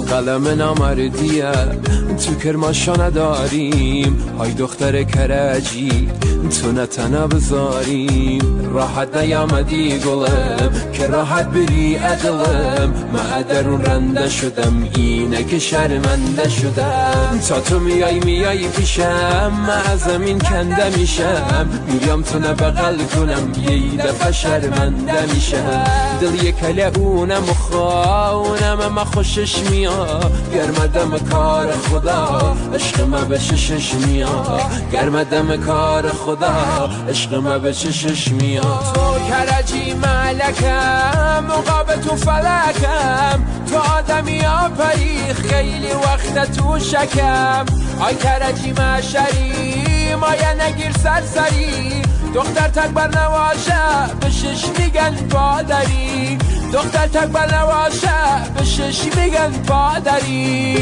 قلم نامردیه تو کرماشا نداریم. های دختر کرجی تو نه تنها بذاریم. راحت نیامدی گلم که راحت بری ادلم. من درون رنده شدم اینه که شرمنده شدم. تا تو میای میای پیشم من از زمین کنده میشم. میام تو نه بغل کنم یه دفعه شرمنده میشم. دل یه کله اونم و خواونم اما خوشش میاد. گرمدم کار خدا عشق ما به چشش میاد. گرمدم کار خدا عشق ما به چشش میاد. تو کرجی ملکم عقاب تو فلکم. تو آدمی آپری خیلی وقت تو شکم. آی کرجی معشری مایه نگیر سرسری. دختر تک بر نواشه به شش میگن پادری. دختر تک بر نواشه به شش میگن پادری.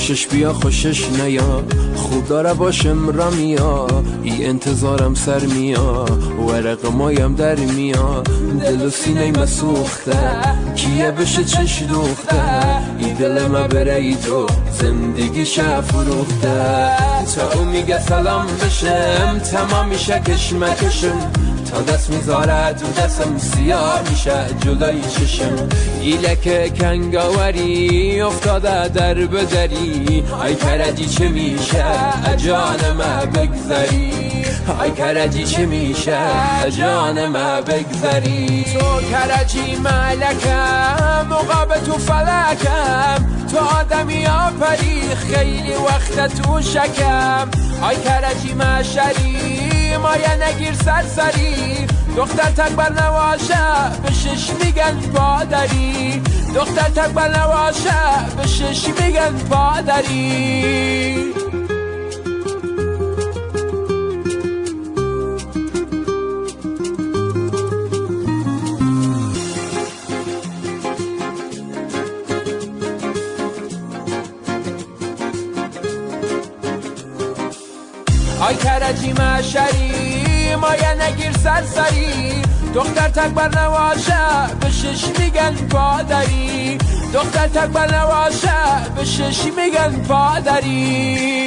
خوشش بیا خوشش نیا خوب داره باشم را میا. ای انتظارم سر میا ورق مایم در میا. دل و سینه ما سوخته کیه بشه چش دوخته. ای دل ما برای تو زندگی فروخته. تا او میگه سلام بشم تمام میشه کشمکشم. تا دست میذاره تو دستم سیاه میشه جلوی چشم. گیلک کنگاوری افتاده در بدری. آی کرجی چه میشه جان ما بگذری. آی کرجی چه میشه جان ما بگذری. تو کرجی ملکم عقاب تو فلکم. تو آدمی آپری خیلی وقت تو شکم. آی کرجی معشری مایه نگیر سرسری. دختر تک بر نواشه به شش میگن پادری. دختر تک بر نواشه به شش میگن پادری. آی کرجی معشری مایه نگیر سرسری. دختر تک بر نواشه به شش میگن پادری. دختر تک بر نواشه به شش میگن پادری.